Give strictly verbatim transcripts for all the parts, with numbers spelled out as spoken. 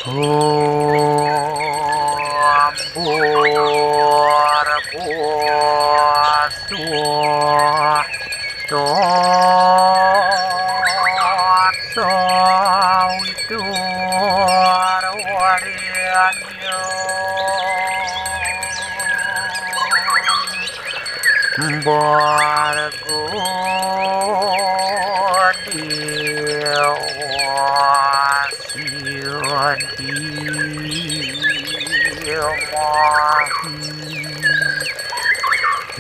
Hu am bur bu suh tuh suh widur warian yun. Bargu di wasian di mahi.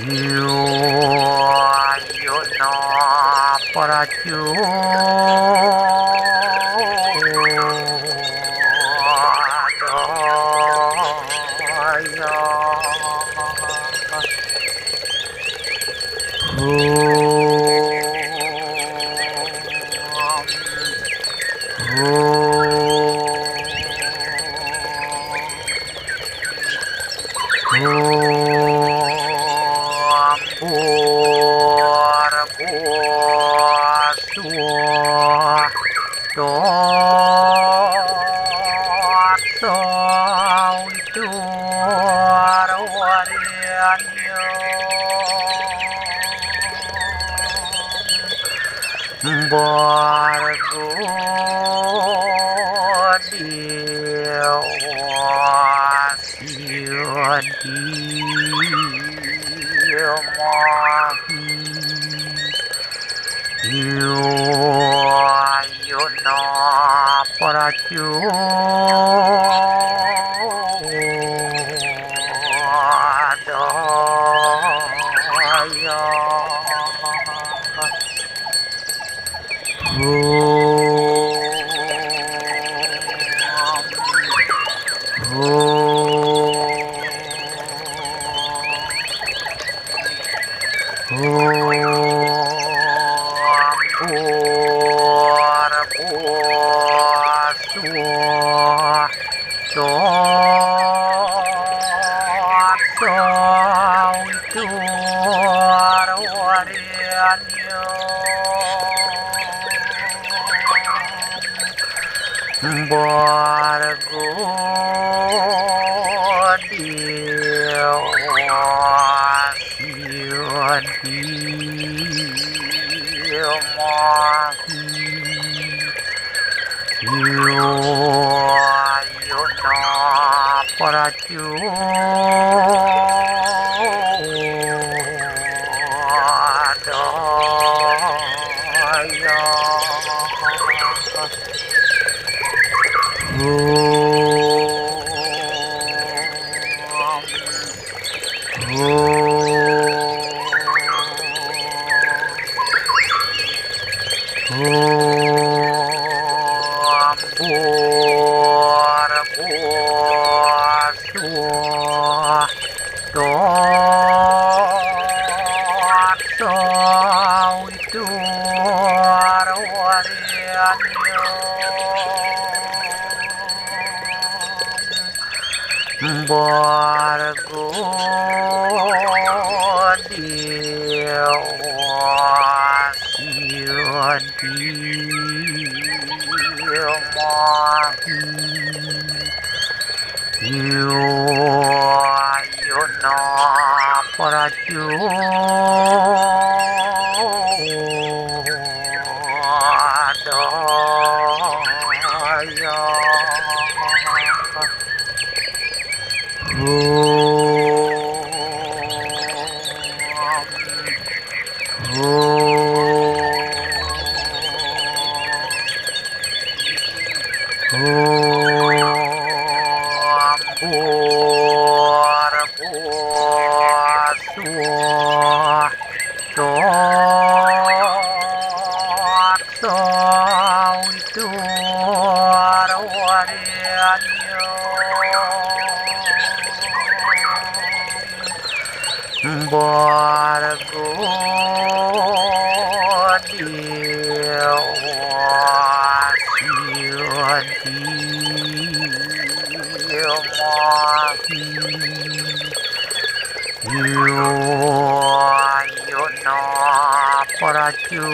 Yu, yu na paraju daya. Hu am, hu am bur bu suh tuh suh widur warian yun. Bargu di wasian di mahi. Yu, yu na paraju daya. Hu am, hu am bur bu suh tuh suh widur warian yun. Bargu di wasian di mahi. Yu, yu na paraju daya. Hu am, hu am bur bu suh tuh suh widur warian yun. Bargu di wasian di mahi. Yu, yu na paraju daya. Hu am, hu am bur bu suh tuh suh widur warian yun. Bargu di wasian di mahi. Yu, yu na paraju